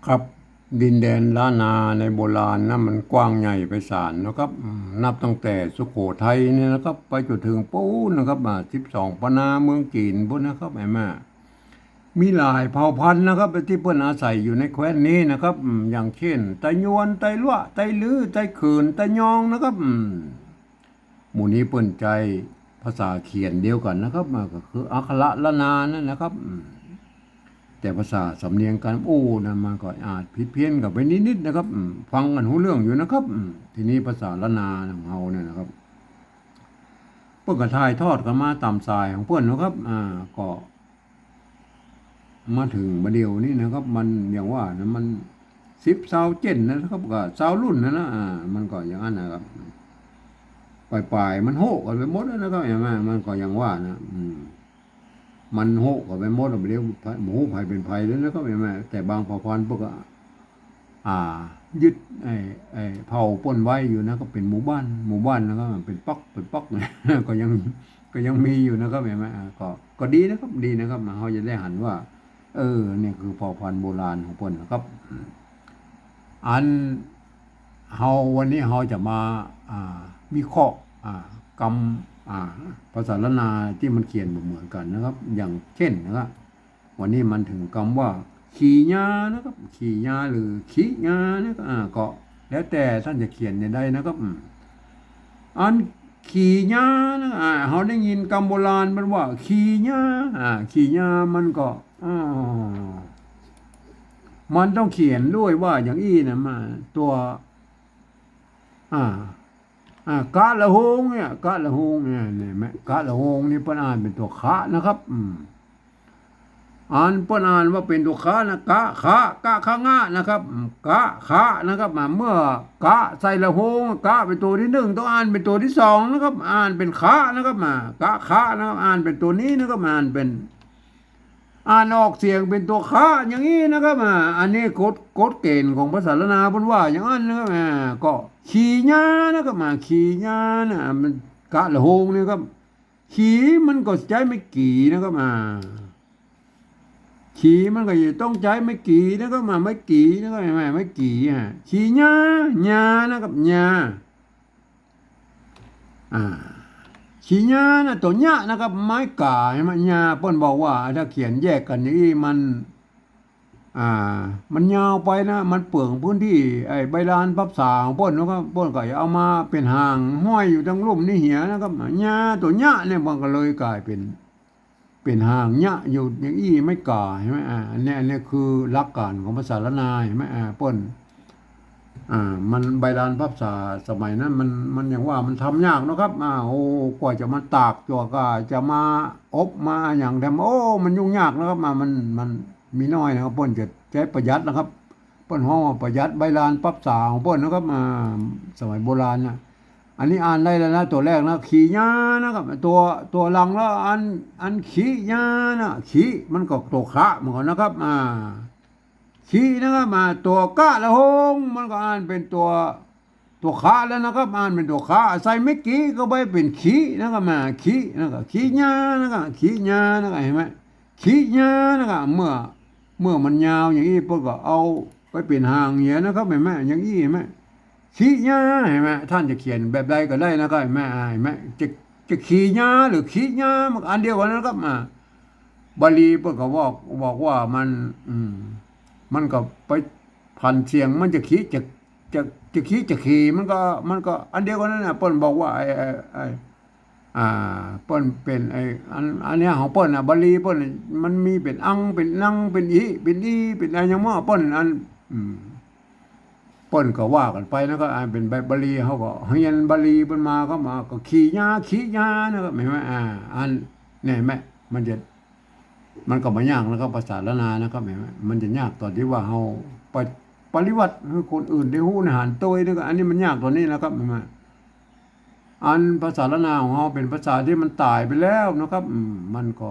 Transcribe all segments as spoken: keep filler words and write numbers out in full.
ครับ ดินแดนล้านนาในโบราณนะ มันกว้างใหญ่ไพศาลนะครับ อืม นับตั้งแต่สุโขทัยเนี่ยนะครับ ไปจนถึงปู๊นนะครับ อ่า สิบสองปะนาเมืองจีนปู๊นนะครับ หันก่อ มีหลายเผ่าพันธุ์นะครับ ตี้เปิ้นอาศัยอยู่ในแคว้นนี้นะครับ อืม อย่างเช่น ไตยวน ไตลัว ไตลื้อ ไตเขิน ไตยองนะครับ อืม หมู่นี้เปิ้นใจ๊ภาษาเขียนเดียวกั๋นนะครับ มันก็คืออักขระล้านนานั่นนะครับ อืม แต่ภาษาสำเนียงก๋านอู้นั้นมันก็อาจผิดเพี้ยนกั๋นไปนิดๆ นะครับ อืม ฟังกั๋นฮู้เรื่องอยู่นะครับ อืม ทีนี้ภาษาล้านนาของเฮาเนี่ยนะครับ เปิ้นก็ถ่ายทอดกั๋นมาต๋ามสายของเปิ้นนะครับ อ่า ก็ มาเถิงบ่าเดี่ยวนี้นะครับ มันอย่างว่านะ มันสิบซาวเจ็นนะครับ ก็ซาวรุ่นนั่นนะ อ่า มันก็อย่างนั้นนะครับ ป๋ายๆ มันโฮะกั๋นไปหมดแล้วนะครับ หันก่อ มันก็อย่างว่านะ อืม มันโฮะกั๋นไปหมดแล้ว บ่ฮู้ใผเป๋นใผแล้วนะครับ หันก่อ แต่บางเผ่าพันธุ์เปิ้นก็ อ่า ยึดไอ้ ไอ้เผ่าเปิ้นไว้อยู่นะ ก็เป๋นหมู่บ้าน หมู่บ้านนะครับ เป๋นป๊อก เป๋นป๊อก ก็ยัง ก็ยังมีอยู่นะครับ หันก่อ อ่า ก็ ก็ดีนะครับ ดีนะครับ เฮาจะได้หันว่า เออ นี่คือเผ่าพันธุ์โบราณของเปิ้นนะครับ อันเฮาวันนี้เฮาจะมา อ่า วิเคราะห์ อ่า กำ อ่า ภาษาล้านนาตี้มันเขียนบ่เหมือนกั๋นนะครับ อย่างเช่นนะครับ วันนี้มันเถิงกำว่า ขี่ญานะครับ ขี่ญาหรือขี้ญานะครับ อ่า ก็แล้วแต่ต้านจะเขียนจะใดนะครับ อืม อันขี่ญานะ อ่า เฮาได้ยินกำโบราณมันว่าขี่ญา อ่า ขี่ญามันก็ อ่า มันต้องเขียนด้วยว่าอย่างอี้นะ มา ตั๋ว อ่า อ่า กะละโฮงเนี่ย กะละโฮงเนี่ย เนี่ยแหม กะละโฮงนี่เปิ้นอ่านเป๋นตั๋วคะนะครับ อืม อันเปิ้นอ่านว่าเป๋นตั๋วคะนะ กะ คะ กะ คะ งะนะครับ อืม กะ คะนะครับ มา เมื่อกะใส่ละโฮง กะเป๋นตั๋วตี้นึ่ง ต้องอ่านเป๋นตั๋วตี้สองนะครับ อ่านเป๋นคะนะครับ มา กะ คะนะครับ อ่านเป๋นตั๋วนี้นะครับ อ่านเป๋น อ่านออกเสียงเป๋นตั๋วคะอย่างอี้นะครับ อ่า อันนี้กฎ กฎเกณฑ์ของภาษาล้านนาเปิ้นว่าอย่างนั้นนะครับ อ่า ก็ขี่ญานะครับ อ่า ขี่ญานะ มันกะละโฮงนี่ครับ ขี่มันก็ใจ๊ไม้กี่นะครับ อ่า ขี่มันก็จะต้องใจ๊ไม้กี่นะครับ อ่า ไม้กี่นะครับ หันก่อ ไม้กี่ อ่า ขี่ญา ญานะครับ ญา อ่า ขี่ญานะ ตั๋วญะนะครับ ไม้ก๋า หันก่อ ญา เปิ้นบอกว่าถ้าเขียนแยกกั๋นอย่างอี้มัน อ่า มันยาวไปนะ มันเปลืองพื้นตี้ ไอ้ใบลานพับสาของเปิ้นนะครับ เปิ้นก็จะเอามาเป๋นห่างห้อยอยู่ตังลุ่มนี้เหียนะครับ ญา ตั๋วญะเนี่ยมันก็เลยก๋ายเป๋น เป๋นห่างญะอยู่อย่างอี้ไม้ก๋า หันก่อ อ่า อันนี้ อันนี้คือหลักก๋านของภาษาล้านนา หันก่อ อ่า เปิ้น อ่า มันใบลานพับสาสมัยนั้นมัน มันอย่างว่ามันทำยากนะครับ อ่า โอ้ กว่าจะมาตาก กว่าจะมาอบ มาอะหยังแถม โอ้ มันยุ่งยากนะครับ อ่า มัน มันมีน้อยนะครับ เปิ้นจะใจ๊ประหยัดนะครับ เปิ้นฮ้องว่าประหยัดใบลานพับสาของเปิ้นนะครับ อ่า สมัยโบราณนะ อันนี้อ่านได้แล้วนะ ตั๋วแรกนะ ขี่ญานะครับ ตั๋ว ตั๋วหลังแล้ว อัน อันขี่ญานะ ขี่มันก็ตั๋วคะเหมือนกั๋นนะครับ อ่า ขี่นะครับ อ่า ตั๋วกะละโฮง มันก็อ่านเป๋นตั๋ว ตั๋วคะแล้วนะครับ อ่านเป๋นตั๋วคะ ใส่ไม้กี่เข้าไปเป๋นขี่นะครับ อ่า ขี่นะครับ ขี่ญานะครับ ขี่ญานะครับ หันก่อ ขี่ญานะครับ เมื่อ เมื่อมันยาวอย่างอี้ เปิ้นก็เอาไปเป๋นห่างเหียนะครับ หันก่อ อย่างอี้ หันก่อ ขี่ญา หันก่อ ต้านจะเขียนแบบใดก็ได้นะครับ หันก่อ อ่า หันก่อ จะ จะขี่ญาหรือขี้ญา มันก็อันเดียวกั๋นนะครับ อ่า บาลีเปิ้นก็บอก บอกว่ามัน อืม มันก็ไปผันเสียง มันจะขี่ จะ จะ จะขี่ จะขี่ มันก็ มันก็อันเดียวกั๋นนั่นน่ะ เปิ้นบอกว่าไอ้ ไอ้ ไอ้ อ่า เปิ้นเป๋นไอ้ อัน อันเนี้ยของเปิ้นน่ะ บาลีเปิ้นน่ะ มันมีเป๋นอัง เป๋นนัง เป๋นอิ เป๋นอี เป๋นอะหยังบ่ เปิ้นอัน อืม เปิ้นก็ว่ากั๋นไปนะ ก็อ่านเป๋นแบบบาลี เฮาก็เฮียนบาลีเปิ้นมา ก็มา ก็ขี่ญา ขี่ญานะครับ หันก่อ อ่า อัน เนี่ย หันก่อ มันจะ มันก็บ่ยากนะครับ ภาษาล้านนานะครับ หันก่อ มันจะยากต๋อนตี้ว่าเฮาไปปฏิบัติหื้อคนอื่นได้ฮู้ในหันโตยนี่ก็ อันนี้มันยากต๋อนนี้นะครับ หันก่อ อันภาษาล้านนาของเฮาเป๋นภาษาตี้มันต๋ายไปแล้วนะครับ อืม มันก็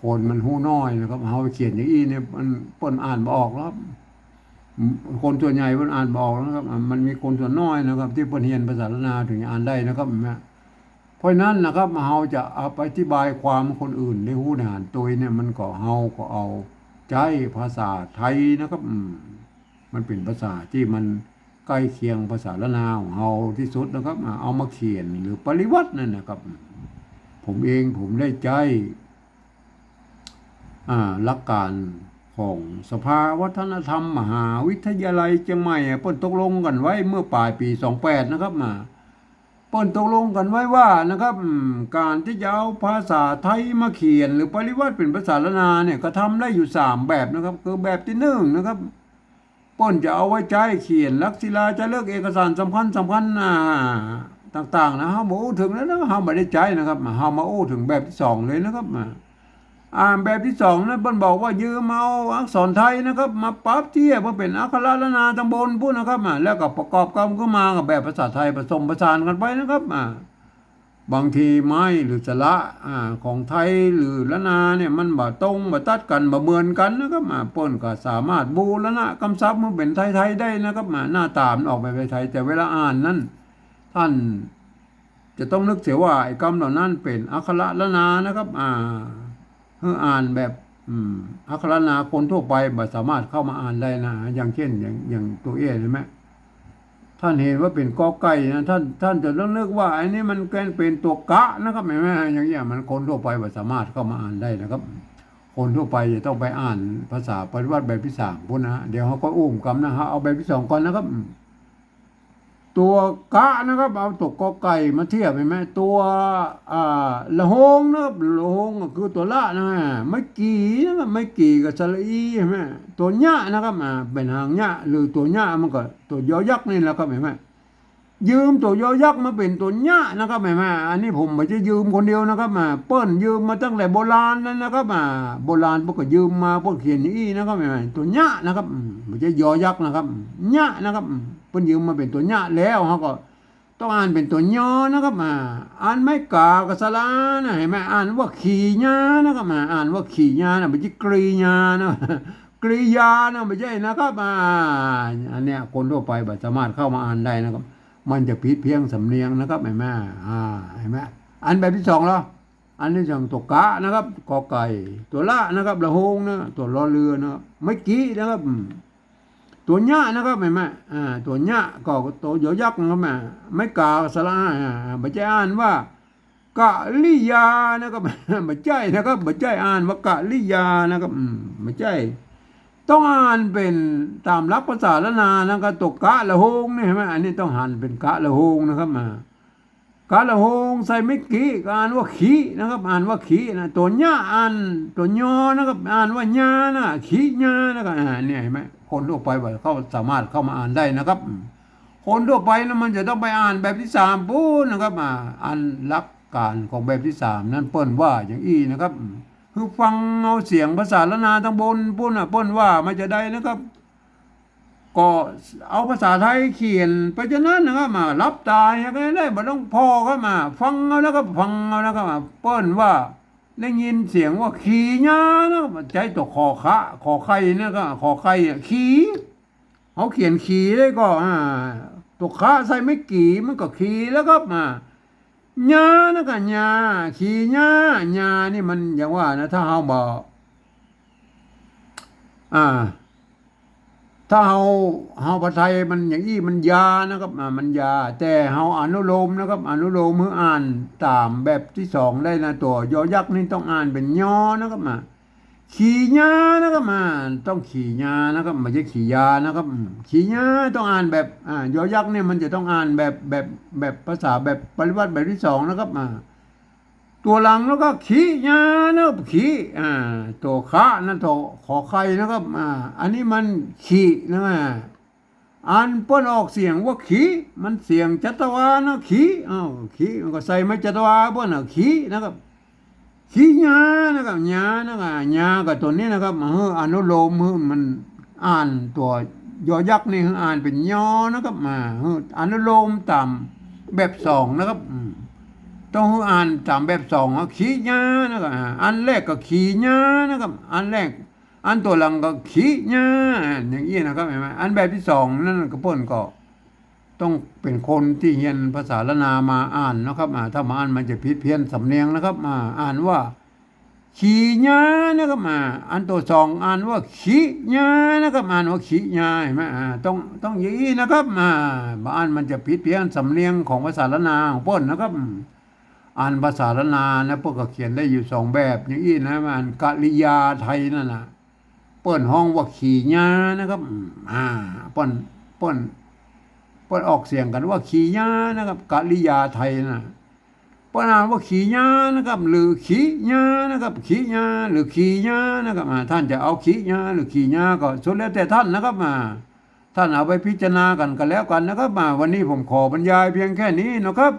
คนมันฮู้น้อยนะครับ เฮาเขียนอย่างอี้เนี่ย มัน เปิ้นอ่านบ่ออกหรอกครับ อืม คนส่วนใหญ่เปิ้นอ่านบ่ออกนะครับ อ่า มันมีคนส่วนน้อยนะครับ ตี้เปิ้นเฮียนภาษาล้านนาเถิงจะอ่านได้นะครับ นะ เพราะฉะนั้นนะครับ เฮาจะเอาไปอธิบายความคนอื่นได้ฮู้ในหันโตยเนี่ย มันก็ เฮาก็เอา ใจ๊ภาษาไทยนะครับ อืม มันเป๋นภาษาตี้มันใก้เคียงภาษาล้านนาของเฮาตี้สุดนะครับ อ่า เอามาเขียนหรือปริวรรตนั่นนะครับ ผมเองผมได้ใจ๊ อ่า หลักก๋านของสภาวัฒนธรรมมหาวิทยาลัยเจียงใหม่อะ เปิ้นตกลงกั๋นไว้เมื่อป๋ายปี๋สองแปดนะครับ มา เปิ้นตกลงกั๋นไว้ว่านะครับ อืม ก๋านตี้จะเอาภาษาไทยมาเขียนหรือปริวรรตเป๋นภาษาล้านนาเนี่ย ก็ทำได้อยู่สามแบบนะครับ คือแบบตี้นึ่งนะครับ เปิ้นจะเอาไว้ใจ๊เขียนหลักศิลาจารึกเอกสารสำคัญสำคัญ อ่า ต่างๆ นะ เฮาบ่อู้เถิงแล้วนะ เฮาบ่ได้ใจ๊นะครับ เฮามาอู้เถิงแบบตี้สองเลยนะครับ อ่า อ่า แบบตี้สองนั้นเปิ้นบอกว่ายืมเอาอักษรไทยนะครับ มาปรับเตี้ยเปื้อเป๋นอักขระล้านนาตังบนปู๊นนะครับ อ่า แล้วก็ประกอบกำขึ้นมากับแบบภาษาไทยผสมผสานกั๋นไปนะครับ อ่า บางทีไม้หรือสระ อ่า ของไทยหรือล้านนาเนี่ยมันบ่ตรงบ่ตัดกั๋นบ่เหมือนกั๋นนะครับ อ่า เปิ้นก็สามารถบูรณะกำศัพท์หื้อเป๋นไทยๆ ได้นะครับ อ่า หน้าต๋ามันออกแบบไทยๆ แต่เวลาอ่านนั้น ต้านจะต้องนึกเสียว่าไอ้กำเหล่านั้นเป๋นอักขระล้านนานะครับ อ่า หื้ออ่านแบบ อืม อักขระล้านนาคนทั่วไปบ่สามารถเข้ามาอ่านได้นะ อย่างเช่น อย่าง อย่างตั๋วเอี้ยหันก่อ ต้านหันว่าเป๋นกอไก่นะ ต้าน ต้านจะต้องนึกว่าอันนี้มันเป๋นตั๋วกะนะครับ หันก่อ อย่างเงี้ย มันคนทั่วไปบ่สามารถเข้ามาอ่านได้นะครับ คนทั่วไปจะต้องไปอ่านภาษาปริวรรตแบบตี้สามปู๊นนะ เดี๋ยวเฮาก็อู้กำนะ เฮาเอาแบบตี้สองก่อนนะครับ ตั๋วกะนะครับ เอาตั๋วกอไก่มาเทียบหันก่อ ตั๋ว อ่า ละโฮงนะครับ ละโฮงก็คือตั๋วละนะ ไม้กี่นะครับ ไม้กี่กับสระอีหันก่อ ตั๋วเยียะนะครับ อ่า เป๋นหางเยียะ หรือตั๋วเยียะมันก็ตั๋วยอยักษ์นี่แหละครับ หันก่อ ยืมตั๋วยอยักษ์มาเป๋นตั๋วเยียะนะครับ หันก่อ อันนี้ผมบ่ใจ้ยืมคนเดียวนะครับ อ่า เปิ้นยืมมาตั้งแต่โบราณนั้นนะครับ อ่า โบราณเปิ้นก็ยืมมา เปิ้นเขียนอย่างอี้นะครับ หันก่อ ตั๋วเยียะนะครับ อืม บ่ใจ้ยอยักษ์นะครับ เยียะนะครับ อืม เปิ้นยืมมาเป๋นตั๋วเยียะแล้ว เฮาก็ต้องอ่านเป๋นตั๋วยอนะครับ อ่า อ่านไม้ก๋ากับสระอานะ หันก่อ อ่านว่าขี่ยานะครับ อ่า อ่านว่าขี่ยานะ บ่ใจ้กรียานะ กรียานะ บ่ใจ้นะครับ อ่า อันเนี้ยคนทั่วไปบ่สามารถเข้ามาอ่านได้นะครับ มันจะผิดเพี้ยนสำเนียงนะครับ หันก่อ อ่า หันก่อ อันแบบตี้สองแล้ว อันตี้สองตั๋วกะนะครับ กอไก่ ตั๋วละนะครับ ละโฮงนะ ตั๋วรอเรือนะครับ ไม้กี่นะครับ อืม ตั๋วเยียะนะครับ หันก่อ อ่า ตั๋วเยียะก็ตั๋วยอยักษ์นะครับ อ่า ไม้ก๋าสระอา อ่า บ่ใจ้อ่านว่า กะลิยานะครับ บ่ใจ้นะครับ บ่ใจ้อ่านว่ากะลิยานะครับ อืม บ่ใจ้ ต้องอ่านเป๋นต๋ามหลักภาษาล้านนานะครับ ตั๋วกะละโฮงนี่หันก่อ อันนี้ต้องหันเป๋นกะละโฮงนะครับ อ่า กะละโฮงใส่ไม้กี่ก็อ่านว่าขี่นะครับ อ่านว่าขี่นะ ตั๋วเยียะอ่าน ตั๋วยอนะครับ อ่านว่าเยียะนะ ขี่เยียะนะครับ อ่า เนี่ยหันก่อ คนทั่วไปบ่เข้า สามารถเข้ามาอ่านได้นะครับ อืม คนทั่วไปนะมันจะต้องไปอ่านแบบตี้สามปู๊นนะครับ อ่า อันหลักก๋านของแบบตี้สามนั้นเปิ้นว่าอย่างอี้นะครับ อืม คือฟังเอาเสียงภาษาล้านนาตังบนปู๊นน่ะ เปิ้นว่ามาจาใดนะครับ ก็เอาภาษาไทยเขียนไปจานั้นนะครับ มาหลับต๋าอย่างนั้นได้ บ่ต้องผ่อครับ มาฟังเอานะครับ ฟังเอานะครับ มาเปิ้นว่าได้ยินเสียงว่าขี่ยานะครับ ใจ๊ตั๋วขอคะ ขอไข่นะครับ ขอไข่อะ ขี่ เฮาเขียนขี่ได้ก่อ อ่า ตั๋วคะใส่ไม้กี่มันก็ขี่แล้วครับ อ่า ยานะครับ ยา ขี่ยา ยานี่มันอย่างว่านะ ถ้าเฮาบ่ อ่า ถ้าเฮา เฮาภาษาไทยมันอย่างอี้มันยานะครับ อ่า มันยา แต่เฮาอนุโลมนะครับ อนุโลมหื้ออ่านต๋ามแบบตี้สองได้นะ ตั๋วยอยักษ์นี่ต้องอ่านเป๋นยอนะครับ อ่า ขี่ยานะครับ อ่า ต้องขี่ยานะครับ บ่ใจ้ขี่ยานะครับ อืม ขี่ยาต้องอ่านแบบ อ่า ยอยักษ์เนี่ยมันจะต้องอ่านแบบ แบบ แบบภาษาแบบปริวรรตแบบตี้สองนะครับ อ่า ตั๋วหลังแล้วก็ขี่ยานะครับ ขี่ อ่า ตั๋วคะนะ ตั๋วขอไข่นะครับ อ่า อันนี้มันขี่นะ อันเปิ้นออกเสียงว่าขี่ มันเสียงจัตวานะ ขี่ อ้าว ขี่ มันก็ใส่ไม้จัตวาเปิ้นน่ะ ขี่นะครับ ขี่ยานะครับ ยานะครับ ยากับตั๋วนี้นะครับ มาหื้ออนุโลม หื้อมันอ่านตั๋วยอยักษ์นี่ หื้ออ่านเป๋นยอนะครับ มาหื้ออนุโลมต๋ามแบบสองนะครับ อืม ต้องหื้ออ่านต๋ามแบบสอง อ่ะ ขี่ยานะครับ อ่า อันแรกก็ขี่ยานะครับ อันแรก อันตั๋วหลังก็ขี่ยา อย่างอี้นะครับ หันก่อ อันแบบตี้สองนั้นก็เปิ้นก็ต้องเป๋นคนตี้เฮียนภาษาล้านนามาอ่านนะครับ อ่า ถ้าบ่อ่านมันจะผิดเพี้ยนสำเนียงนะครับ อ่า อ่านว่า ขี๋ญานะครับ อ่า อันตั๋วสองอ่านว่าขี๋ญานะครับ อ่านว่าขี๋ญา หันก่อ อ่า ต้อง ต้องอย่างอี้นะครับ อ่า บ่อั้นมันจะผิดเพี้ยนสำเนียงของภาษาล้านนาของเปิ้นนะครับ อืม อ่านภาษาล้านนานะ เปิ้นก็เขียนได้อยู่สองแบบอย่างอี้นะ อ่านกริยาไทยนั่นน่ะ เปิ้นฮ้องว่าขี๋ญานะครับ อืม อ่า เปิ้น เปิ้น เปิ้นออกเสียงกั๋นว่าขี๋ญานะครับ กริยาไทยน่ะ เปิ้นอ่านว่าขี๋ญานะครับ หรือขี๋ญานะครับ ขี๋ญา หรือขี๋ญานะครับ อ่า ท่านจะเอาขี๋ญา หรือขี๋ญา ก็สุดแล้วแต่ท่านนะครับ อ่า ท่านเอาไปพิจารณากั๋นก็แล้วกั๋นนะครับ อ่า วันนี้ผมขอบรรยายเพียงแค่นี้นะครับ